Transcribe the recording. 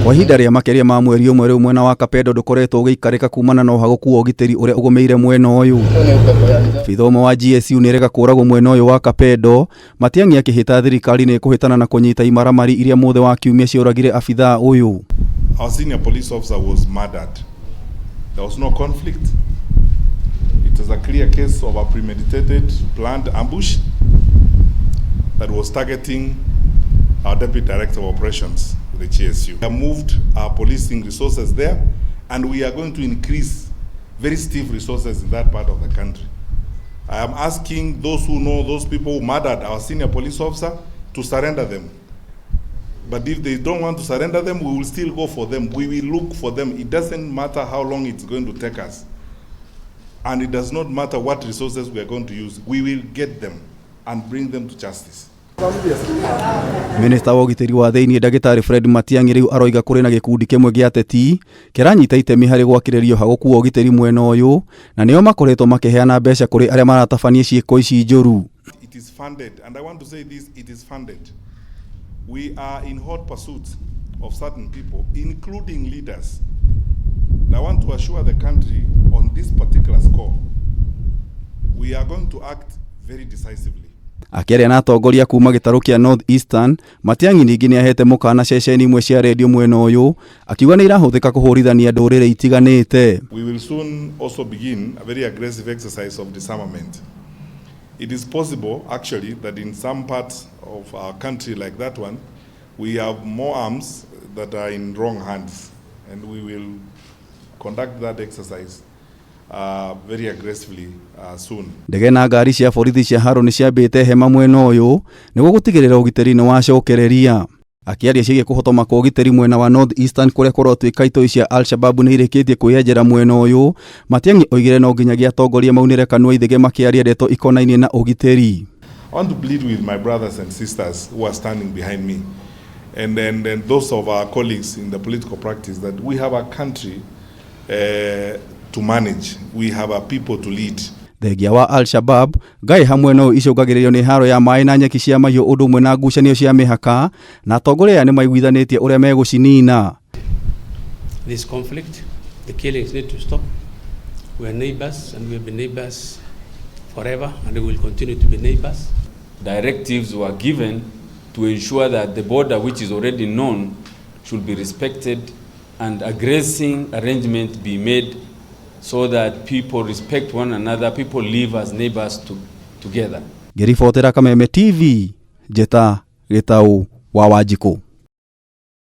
Kwa ihinda rĩa makĩria ma mweri ũmwe rĩu, mwena wa Kapedo ndũkoretwo ũgĩikarĩka kumana na ũhagũku wa ũgitĩri ũrĩa ũgũmĩire mwena ũyũ. Abitha ũmwe wa GSU nĩerĩga kũragwo mwena ũyũ wa Kapedo. Matiang'i akĩhĩta thirikari nĩ ĩkũhĩtana na kũnyita imaramari iria mũthĩ wa kiumia cioragire abithaa ũyũ. Our senior police officer was murdered. There was no conflict. It is a clear case of a premeditated, planned ambush that was targeting our Deputy Director of Operations with the GSU. We have moved our policing resources there, and we are going to increase very stiff resources in that part of the country. I am asking those who know those people who murdered our senior police officer to surrender them. But if they don't want to surrender them, we will still go for them. We will look for them. It doesn't matter how long it's going to take us. And it does not matter what resources we are going to use. We will get them and bring them to justice. Minista wa ũgitĩri wa thĩinĩ, Ndagĩtarĩ Fred Matiang'i, rĩu aroiga kũrĩ na gĩkundi kĩmwe gĩa ateti kĩranyita itemi harĩ gwakĩrĩrio ũhagũku wa ũgitĩri mwena ũyũ, na nĩo makoretwo makĩheana mbeca kũrĩ arĩa maratabania ciĩko ici njũru. It is funded, and I want to say this, it is funded. We are in hot pursuit of certain people, including leaders. And I want to assure the country on this particular score, we are going to act very decisively. Akĩaria na atongoria kuma gĩtarũ kĩa North Eastern, Matiang'i ningĩ nĩahete mũkana ceceni imwe cia redio mwena ũyũ, akiuga nĩ irahũthĩka kũhũrithania ndũrĩrĩ itiganĩte. We will soon also begin a very aggressive exercise of disarmament. It is possible, actually, that in some parts of our country, like that one, we have more arms that are in wrong hands, and we will conduct that exercise very aggressively soon. Ndege na ngari cia borithi cia haro nĩ ciambĩte hema mwena ũyũ nĩguo gũtigĩrĩra ũgitĩri nĩ wacokereria. Akĩaria ciĩgiĩ kũhotoma kwa ũgitĩri mwena wa North Eastern, kũrĩa kũrotuĩka itoi cia Al-Shabaab nĩ irĩkĩtie kwĩyenjera mwena ũyũ, Matiang'i oigire no nginyagia atongoria maunĩre kanua ithĩgĩ makĩaria ndeto ikonainie na ũgitĩri. I want to plead with my brothers and sisters who are standing behind me, and then and those of our colleagues in the political practice, that we have a country to manage, we have a people to lead. Thengia wa Al-Shabab, ngaĩ hamwe no icũngagĩrĩrio nĩ haro ya maĩ na nyeki cia mahiũ, ũndũ ũmwe na ngucanio cia mĩhaka, na atongoria aya nĩ maiguithanĩtie ũrĩa megũcinina. This conflict, the killings need to stop. We are neighbors and we have been neighbors forever and we will continue to be neighbors. Directives were given to ensure that the border, which is already known, should be respected and a grazing arrangement be made so that people respect one another, people live as neighbors together. Ngĩribotera Kameme TV, Njeta Gĩtaũ wa Wanjikũ.